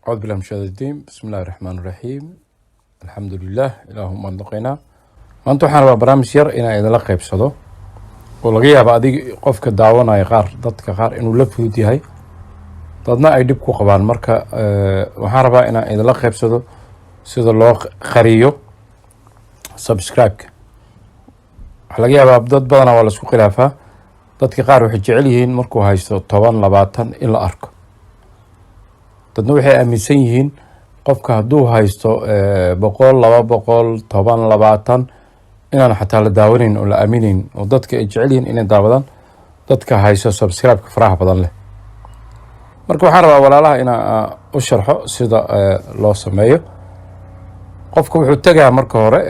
أعوذ بالله من الشيطان الرجيم، بسم الله الرحمن الرحيم، الحمد لله. Ilaahu mahadnaqaynaa. Maanta waxaan rabaa barnaamij yar inaan idinla qaybsado oo laga yaabo adig qofka daawanaya qaar, dadka qaar inuu la fudud yahay, dadna ay dhib ku qabaan. Marka waxaan rabaa inaan idinla qaybsado sida loo qariyo subscribe-ka. Waxaa laga yaabaa dad badanaa waa la isku khilaafaa. Dadka qaar waxay jecel yihiin markuu haysto 10, 20 in la arko. Dadna waxay aaminsan yihiin qofka hadduu haysto 100, 200, 10, 20 inaan xataa la daawanayn oo la aaminayn, oo dadka ay jecel yihiin inay daawadaan dadka haysto subscribe-ka faraha badan leh. Marka waxaan rabaa walaalaha inaan u sharxo sida loo sameeyo. Qofka wuxuu tegaa marka hore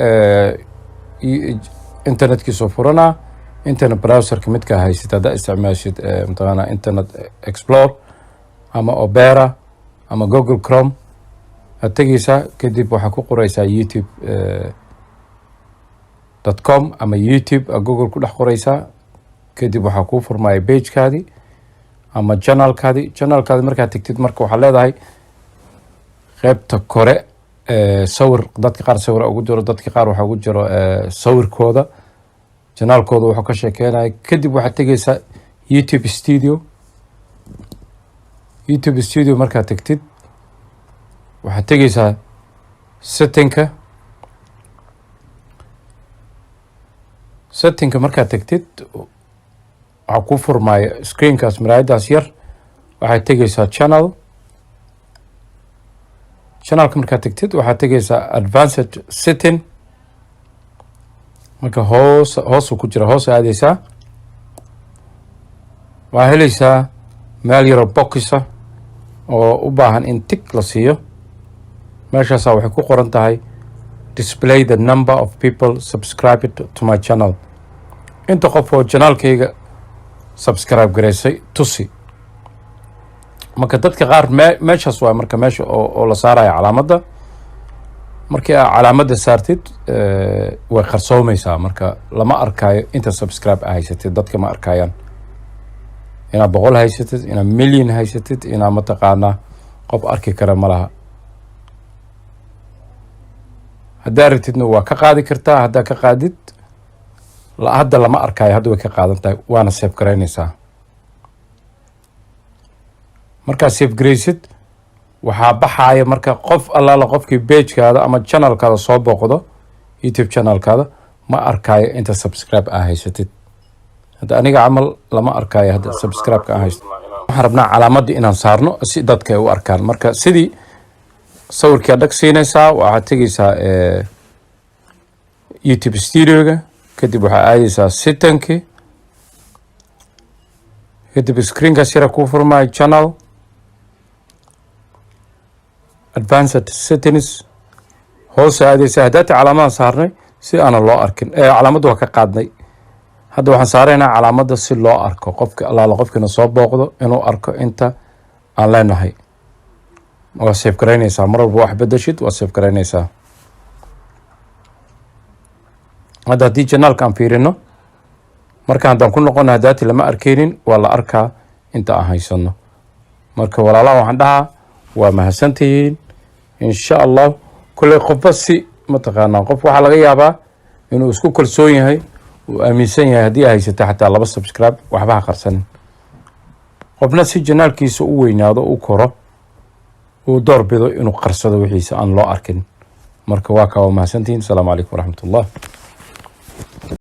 internetkiisoo furanaa, internet browserka midkaa haysid. Haddaa isticmaashid mataqaanaa Internet Explorer ama Opera ama Google Chrome aad tegeysaa. Kadib waxaa ku qoreysaa youtube.com ama YouTube aa Google ku dhex qoreysaa. Kadib waxaa kuu furmaya pagekaadi ama channelkaadi. Channelkaadi markaad tegtid, marka waxaad leedahay qeybta kore sawir. Dadka qaar sawir ugu jiro, dadka qaar waxaa ugu jiro sawirkooda, channelkooda wuxuu ka sheekeynaya. Kadib waxaad tegeysaa YouTube Studio. YouTube Studio markaad tegtid, waxaad tegeysaa settingka. Settingka markaad tegtid, waxaa kuu furmaya screenkaas, maraayadaas yar. Waxaad tegeysaa channel. Channelka markaad tegtid, waxaad tegeysaa advanced setting. Marka hoos hoosuu ku jira, hoos aadeysaa, waxaa heleysaa meel yaroo boxisa oo u baahan in tick la siiyo. Meeshaasaa waxay ku qoran tahay "Display the number of people subscribed to my channel", inta qof oo channelkayga subscribe garaysay tusi. Marka dadka qaar meeshaas waa marka meesha oo la saaraya calaamadda. Markii aa calaamadda saartid, way qarsoomeysaa. Marka lama arkaayo inta subscribe a haysatid. Dadka ma arkayaan inaad 100 haysatid, inaad million haysatid, inaa mataqaanaa qof arki kara ma laha. Haddaa rabtidna waa ka qaadi kartaa. Haddaa ka qaadid, hadda lama arkaayo. Hadda way ka qaadan tahay, waana save garaynaysaa. Markaad save garaysid, waxaa baxaaya marka qof allaala qofkii pagekaada ama channelkaada soo booqdo, YouTube channelkaada, ma arkaayo inta subscribe aa haysatid. Hadda aniga camal lama arkaayo hadda subscribe-ka aan haysto. Waxaan rabnaa calaamadii inaan saarno si dadka ay u arkaan. Marka sidii sawirkii aad dhag siinaysaa, waxaad tegeysaa YouTube Studioga. Kadib waxaa aadeysaa settingki. Kadib screenkaas yara kuu furmaayo, channel, advanced settings, hoos aadeysaa. Haddaati calaamadan saarnay si aanan loo arkin, calaamadda waa ka qaadnay. Hadda waxaan saaraynaa calaamadda si loo arko, qofka allaala qofkiina soo booqdo inuu arko inta aan leenahay. Waa save garaynaysaa. Mar walba wax bedeshid, waa save garaynaysaa. Hadda haddii channelka aan fiirino, marka haddaan ku noqono, haddaati lama arkeynin, waa la arkaa inta aan haysano. Marka walaalaha waxaan dhahaa waa mahadsantihiin. Insha Allah kolley qofba si mataqaanaa. Qof waxaa laga yaabaa inuu isku kalsoon yahay, uu aaminsan yahay haddii ay haysata xataa laba subscribe waxba ha qarsanin. Qofna si channelkiisa u weynaado, u koro, uu door bido inuu qarsado wixiisa aan loo arkin. Marka waa kaa, waa mahadsantihiin. Asalaamu calaykum waraxmat ullah.